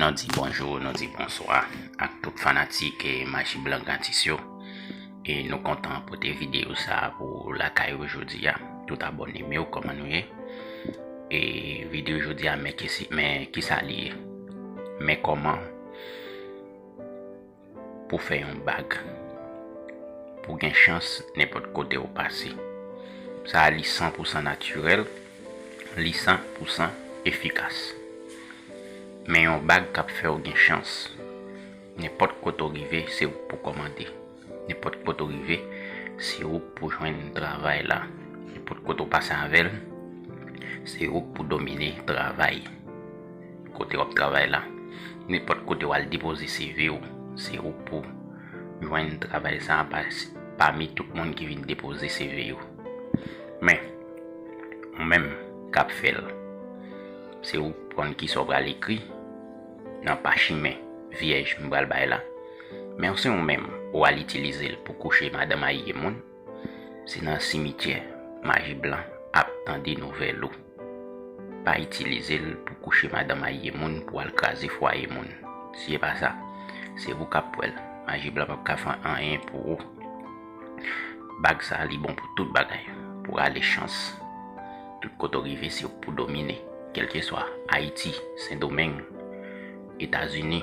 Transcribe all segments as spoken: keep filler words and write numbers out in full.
Nou di bonjou, nou di bonswa ak tout fanatik, eh, Maji Blan Gratis yo. E nou kontan pote videyo sa a pou lakay ou jodi a. Tout abòne m yo, kòman nou ye? E videyo jodi a, men ki si, men kisa li ye? Men kòman pou fè yon bag pou gen chans nenpòt kote ou pase. Sa a li san pou san natirèl, li san pou san efikas. Men yon bag k ap fè w gen chans. Nenpòt kote w rive, se ou k pou kòmande. Nenpòt kote w rive, se ou k pou jwenn travay la. Nenpòt kote w pase avè l, se ou k pou domine travay kote w ap travay la. Nenpòt kote w al depoze C V w, se ou k pou jwenn travay sa a pa-, pami tout moun ki vin depoze C V yo. Men, ou menm k ap fè l, se ou k konn kisa w pral ekri nan pachimen vyèj m pral bay la. Men se ou menm ou al itilize l pou kouche madan mayi moun, se nan simityè Maji Blan ap tande nouvèl ou. Pa itilize l pou kouche madan mayi moun, pou al kraze fwaye moun. Si se pa sa, se ou k ap pran l. Maji Blan p ap ka fè anyen pou ou. Bag sa a, li bon pou tout bagay. Pou rale chans. Tout kote w rive, se ou k pou domine. Kèlkeswa Ayiti, Sendomeng, Etazini,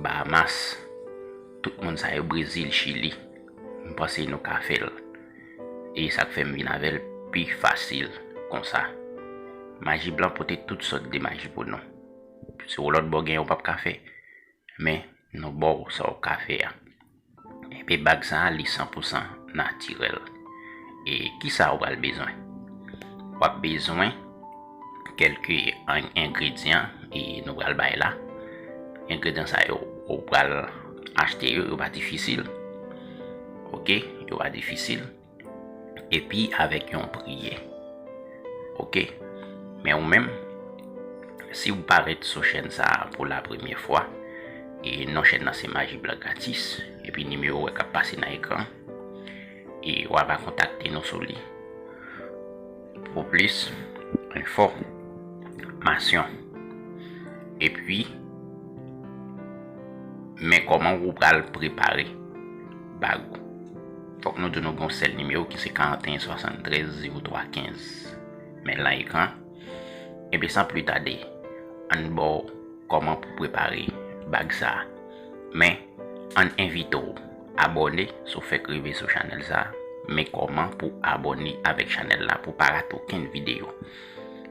Bahamas, tout moun sa yo, Brezil, Chili. M panse nou ka fè l. E sa k fè m vin avè l pi fasil konsa. Maji Blan pote tout sòt de maji pou nou. Si w lòt bò gen, w p ap ka fè. Men, nou ba w sa w ka fè a. Epi bag sa a, li san pou san natirèl. E kisa w pral bezwen? W ap bezwen kèlke en-, engredyan e nou pral bay la. Engredyan sa yo, ou pral achte yo, yo pa difisil. Oke, yo pa difisil. Epi avèk yon priyè. Oke. Men ou menm, si w parèt sou chèn sa a pou la premyè fwa, e non chèn nan se Maji Blan Gratis, epi nimewo w wè k ap pase nan ekran, e w a va kontakte nou sou li pou plis enfòmasyon. Epi, men kòman ou pral prepare bag ou. Fòk nou di nou gen yon sèl nimewo ki se karanteyen swasanntrèz zewo twa kenz. Men l nan ekran. Epi san pli tade, ann ba w kòman pou prepare bag sa a. Men, ann envite w abòne si w fèk rive sou chanèl sa a. Men kòman pou abòne avèk chanèl la pou pa rate okenn videyo.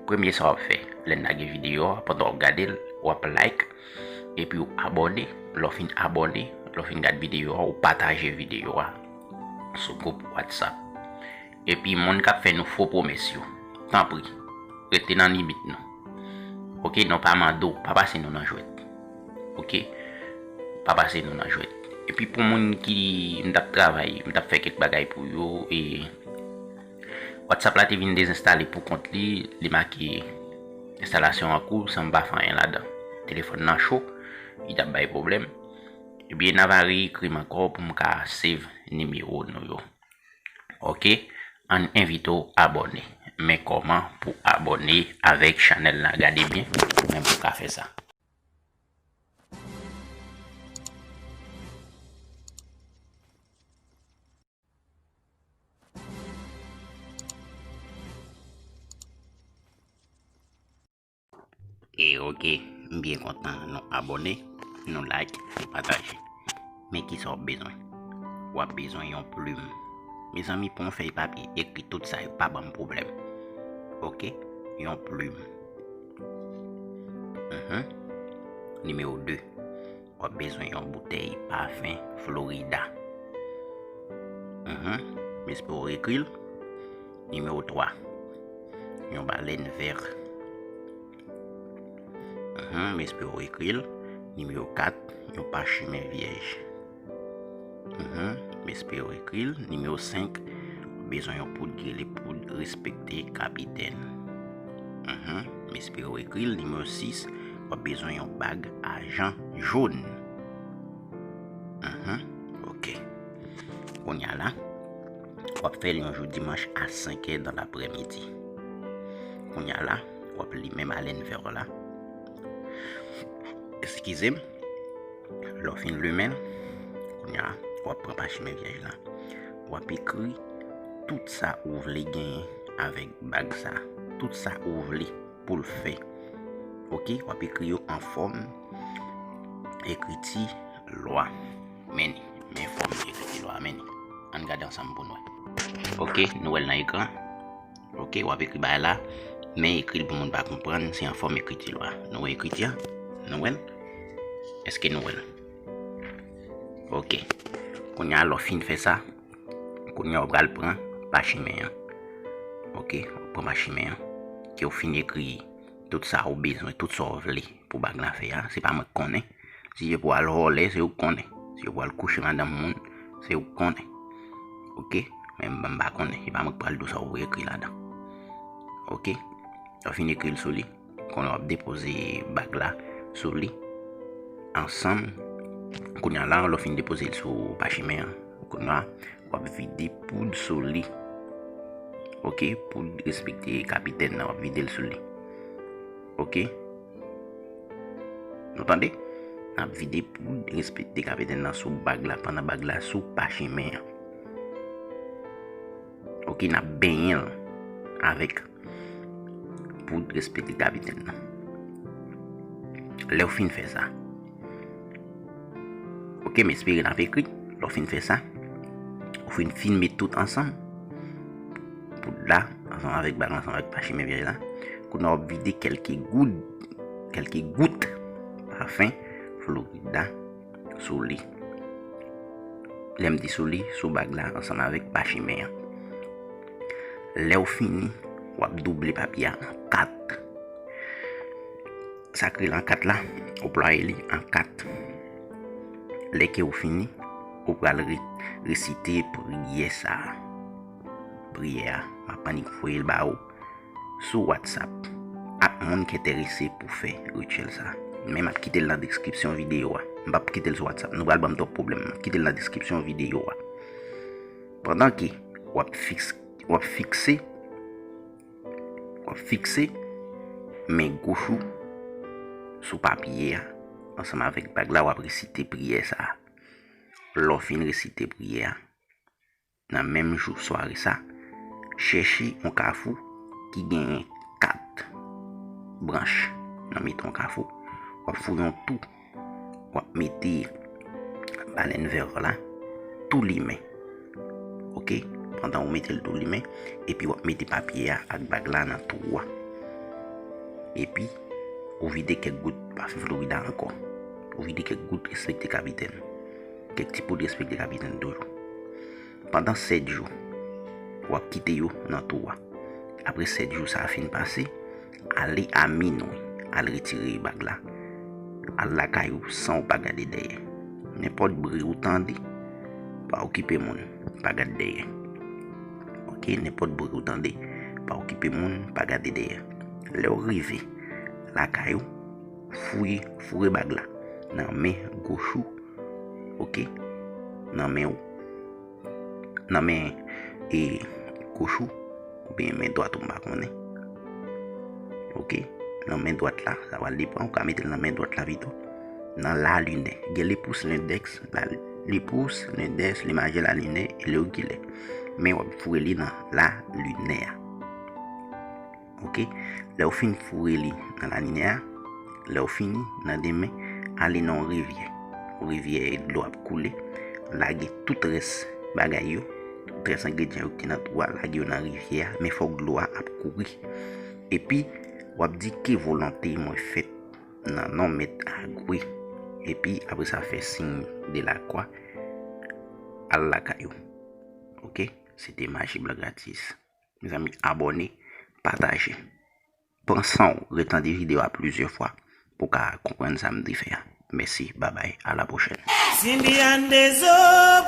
Premye sa w ap fè, lè n lage videyo a, pandan w ap gade l, w ap like, epi w abòne. Lè w fin abòne, lè w fin gade videyo a, w pataje videyo a sou gwoup WhatsApp. Epi moun k ap fè nou fo pwomès yo, tanpri, rete nan limit nou. Oke, nou pa mande w, pa pase nou nan jwèt. Oke? Pa pase nou nan jwèt. Epi pou moun ki m t ap travay, m t ap fè kèk bagay pou yo, e WhatsApp la te vin dezenstale pou kont li, li make enstalasyon an kou san m pa fè anyen ladan. Telefòn nan cho, li t ap bay pwoblèm. Ebyen, n a va reekri m ankò pou m ka save nimewo nou yo. Oke, ann envite w abòne. Men kòman pou abòne avèk chanèl la, gade byen, men pou w ka fè sa. E oke, m byen kontan nou abòne, nou like, nou pataje. Men kisa w ap bezwen? W ap bezwen yon plim. Mezanmi, pran yon fèy papye, ekri tout sa yo, pa ban m pwoblèm. Oke, yon plim. Mhm. Nimewo de. W ap bezwen yon boutèy pafen Florida. Mhm. M espere w ekri l. Nimewo twa. Yon balèn vè. Mhm. M espere w ekri l. Nimewo kat. Yon pachimen vyèj. Mhm. M espere w ekri l. Nimewo senk. W ap bezwen yon poud ki rele poud respekte kapitèn. Mhm. M espere w ekri l. Nimewo sis, w ap bezwen yon bag ajan jòn. Mhm. Oke. Kounye a la, w ap fè l yon jou dimanch a senk è dan laprèmidi. Kounye a la, w ap limen balèn vè w la. Eskize m. Lè w fin limen l, kounye a, w ap pran pachimen vyèj la. W ap ekri tout sa ou vle genyen avèk bag sa. Tout sa ou vle pou l fè. Oke, w ap ekri yo an fòm ekriti lwa. Men li, men fòm ekriti lwa, men li. Ann gade ansanm pou n wè. Oke, nou wè l nan ekran. Oke, w ap ekri bagay la, men ekri l pou moun pa konprann, se an fòm ekriti lwa. Nou wè ekriti a? Nou wè l? Èske nou wè l? Oke. Kounye a, lè w fin fè sa, kounye a, w pral pran pachimen an. Oke, w pran pachimen an. Ke w fin ekri tout sa ou bezwen, tout sa w vle pou bag la fè a. Se pa mwen k konnen. Si se pou al vòlè, se ou k konnen. Si se pou al kouche madanm moun, se ou k konnen. Oke? Men m, m pa konnen. Se pa mwen k pral di w sa w pou ekri ladan. Oke? Lè w fin ekri l sou li, kounye a w ap depoze bag la sou li. Ansanm, kounye a la, lè w fin depoze l sou pachimen an, kounye a, w ap vide poud sou li. Oke? Poud respekte kapitèn nan, w ap vide l sou li. Oke? Nou tande? N ap vide poud respekte kapitèn nan sou bag la, pandan bag la sou pachimen an. Oke, n ap benyen l avèk poud respekte kapitèn nan. Lè w fin fè sa. Oke, m espere n ap ekri. Lè w fin fè sa, ou fin, fin met tout ansanm. Poud la, ansanm avèk bag la, ansanm avèk pachimen vyèj la. Kounye a w ap vide kèlke goud, kèlke gout pafen Florida sou li. Lè m di sou li, sou bag la, ansanm avèk pachimen an. Lè w fini, w ap double papye a an kat. Sa k rele an kat la, ou plwaye li an kat. Lè ke ou fini, ou pral re-, resite priyè sa a. Priyè a, m ap annik voye l ba ou sou WhatsApp ak moun ki enterese pou fè rityèl sa a. Men m ap kite l nan deskripsyon videyo a. M p ap kite l sou WhatsApp. Nou pral ban m twòp pwoblèm. M ap kite l nan deskripsyon videyo a. Pandan ke w ap fiks-, w ap fikse, w ap fikse men goch ou sou papye a, ansanm avèk bag la, w ap resite priyè sa a. Lè w fin resite priyè a, nan menm jou sware sa, chèche yon kafou ki genyen kat branch. Nan mitan yon kafou, w ap fouye yon tou, w ap mete balèn vè la tou limen. Oke? Pandan ou mete l tou limen, epi w ap mete papye a ak bag la nan tou a. Epi, ou vide kèk gout pafen Florida ankò. Ou vide kèk gout respekte kapitèn. Kèk ti poud respekte kapitèn toujou. Pandan sèt jou, w ap kite yo nan tou a. Apre sèt jou sa a fin pase, ale a minwi, al retire bag la. Al lakay ou san w pa gade dèyè. Nenpòt bri ou tande, pa okipe moun, pa gade dèyè. Oke, nenpòt bri ou tande, pa okipe moun, pa gade dèyè. Lè w rive lakay ou, fouye, foure bag la nan men goch ou, oke, nan men ou, nan men, e, goch ou, oubyen men dwat ou, m pa konnen. Oke? Nan men dwat la, sa pral depann, ou ka mete l nan men dwat la pito. Nan lalinè. Gen le pouce, l'index, la, le pouce, l'index, le majeur, lalinè, e le regilè. Men w ap foure li nan lalinè a. Oke? Lè w fin foure li nan lalinè a, lè w fini, nan demen, ale nan yon rivyè. Yon rivyè dlo ap koule, lage tout rès bagay yo, tout rès engredyan yo ki te nan tou a, lage yo nan rivyè a, men fòk dlo a ap kouri. Epi, w ap di, ke volonte mwen fèt nan non Mèt Agwe. Epi, apre sa, fè siy de lakwa, al lakay ou. Oke? Se te Maji Blan Gratis. Mezanmi, abòne, pataje. Pran san w, retande videyo a plizyè fwa pou w ka konprann sa m te fè a. Mèsi, babay, a la pwochèn. Simbi Andezo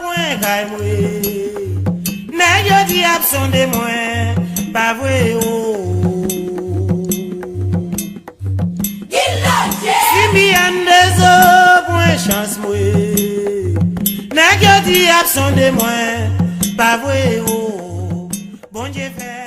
pwen kay mwen. Nèg yo di ap sonde mwen, pa vre o. Simbi Andezo pwen chans mwen. Nèg yo di ap sonde mwen, pa vre o. Bondye fè